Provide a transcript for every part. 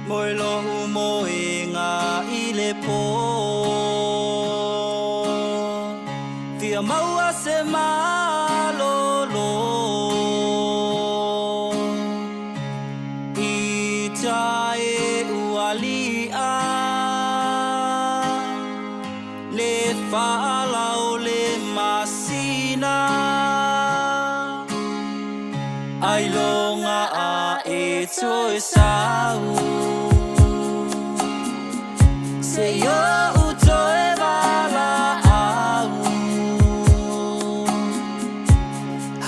Moe lo'u moega i le pō. Fia maua se malōlō. I tai ua li'a le fa'alao le masina. Ailoga a e toe sau. Seia o'u toe valaau.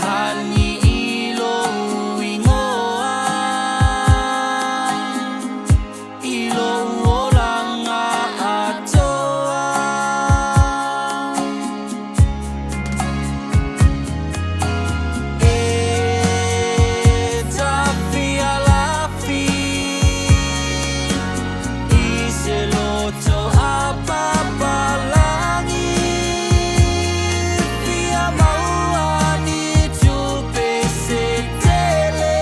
Hani i lou igoa. I lou olaga atoa. E tafialafi i se loto apapalagi. Fia maua ni tupe se tele.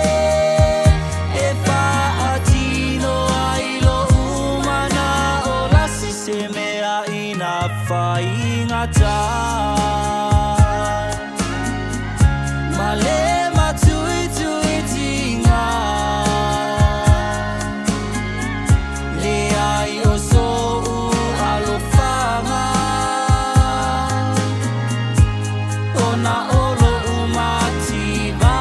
E fa'atino ai lo'u mana'o lasi se mea ina faigata. Ma le matuituitiga. Leai o so'u alofaga. Ona o lo'u mativā.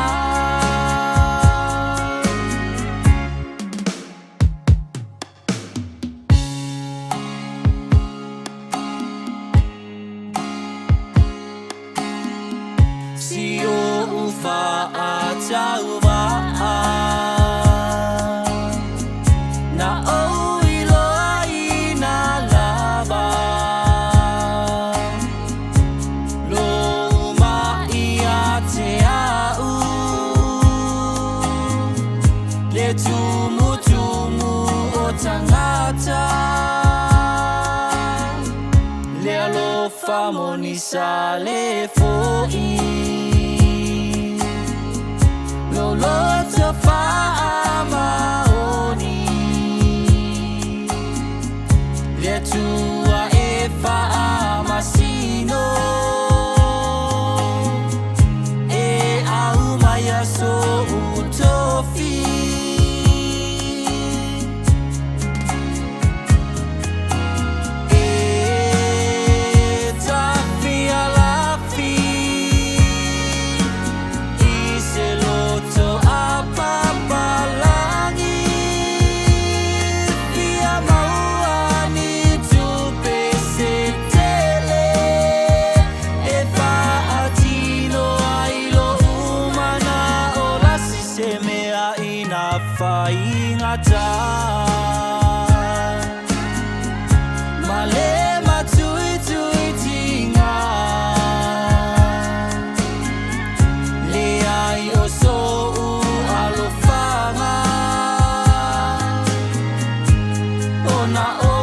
Si o'u fa'atauva'a. Na ou iloaina lava. Lou ma'i ia te a'u. Le tumutumu o tagata. Le alofa monisa le fo'i. Lou loto fa'amaoni. Le Atua e fa'amasino. E aumaia so'u tofi. E tafialafi i se loto apapalagi. Fia maua ni tupe se tele. E fa'atino ai lo'u mana'o lasi se mea ina faigata. Ma le matuituitiga. Leai o so'u alofaga. Ona o